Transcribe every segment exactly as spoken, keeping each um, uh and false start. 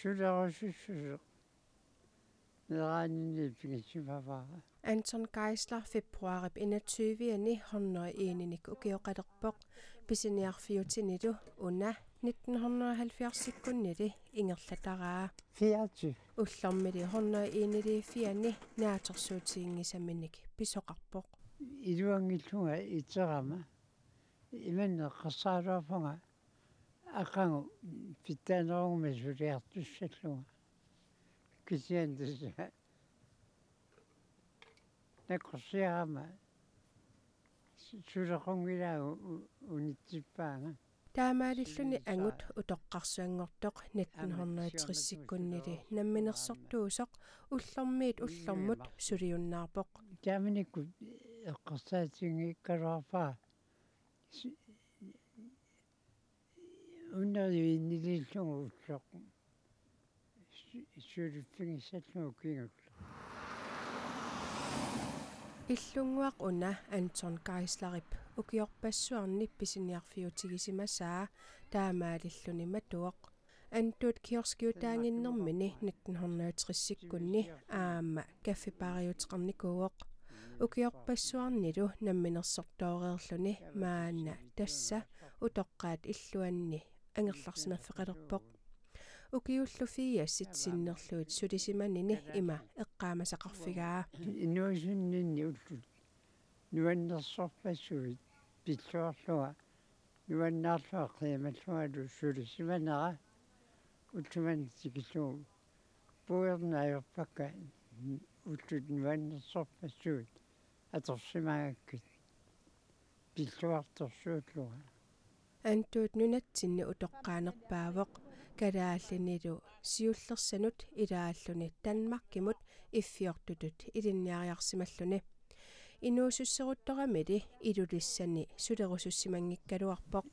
Sulerusussuseq. Meeraaninni pigissimavara. Anton Geisler februaarip enogtyve-ani hundrede og en-inik ukioqalerpoq, pisiniarfiutinilu una nitten hundrede og halvfjerds-ikkunnili ingerlataraa. Fireogtyve. Ullormili hundrede og en-iliiffianni naatsorsuutiginngisaminik pisoqarpoq. Iluanngillunga iterama. Imanneq eqqarsaaluarpunga aqagu pitsaanerugumik suliartussallunga. Kisianni tassa nakorsiarama su-, sulequnngilaagu u-, unitsippaanga. Taamaalilluni angut utoqqarsuanngortoq nitten hundrede tres-ikkunnili namminersortuusoq ullormiit ullormut suliunnaarpoq. Taamanikkut eqqarsaatiginngikkaluarpara. Su-, unnerjuinniliillunga ulloq. Su-, suliffigissallugu kingulleq. Illunnguaq una Anton Geislerip ukiorpassuarni pisiniarfiutigisimasaa taamaalilluni matuvoq. Antuut kioskiutaaginnermini nitten hundrede tres-ikkunni aamma kaffebaariuteqarnikuuvoq. Ukiorpassuarnilu namminersortooreerluni maanna tassa utoqqaat illuanni angerlarsimaffeqalerpoq. Ukiullu fiiasit sinnerlugit sulisimanini ima eqqaamasaqarfigaa. Inuusunninni ullut nuannersorpassuit pilluarlunga nuannaarlunga qiimallungalu sulisimanera ullumanna tikillugu puiorneq ajorpakka ullut nuannersorpassuit atorsimaagakkit pilluartorsuullunga. Antuut nunatsinni utoqqaanerpaavoq, kalaallinilu siullersanut ilaalluni Danmarkimut iffiortutut ilinniariarsimalluni. Inuususseruttoramili Ilulissani sulerusussimanngikkaluarpoq.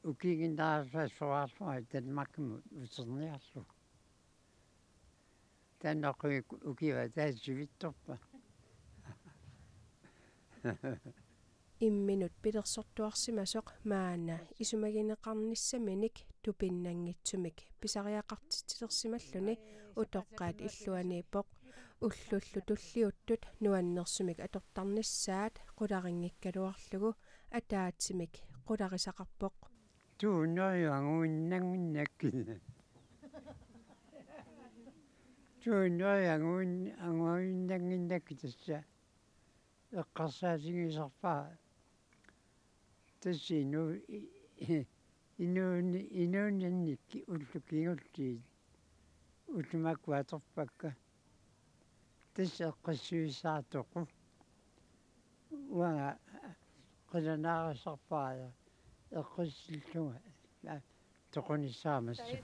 Ukiiginnarsuarlunga Danmarkimut uterniarlugu. Taanna uki-, ukiup ataatsip sivitsorpaa. Imminut pilersortuarsimasoq maanna isumagineqarnissaminik tupinnanngitsumik pisariaqartitsilersimalluni utoqqaat illuaniippoq. Ullullu tulliuttut nuannersumik atortarnissaat qularinngikkaluarlugu ataatsimik qularisaqarpoq. Tuunneriuaguinnannginnakkit. Tuunneriuaguin-, aguinnannginnakkit tassa eqqarsaatigisarpara. Tassa inu-, i-, i-, inuuni-, inuuninnik ullut kingulliit ullut makku atorpakka. Tassa eqqississaasoq. Uanga qilanaarisarpara eqqissillunga, aa, toqunissaamassaaq.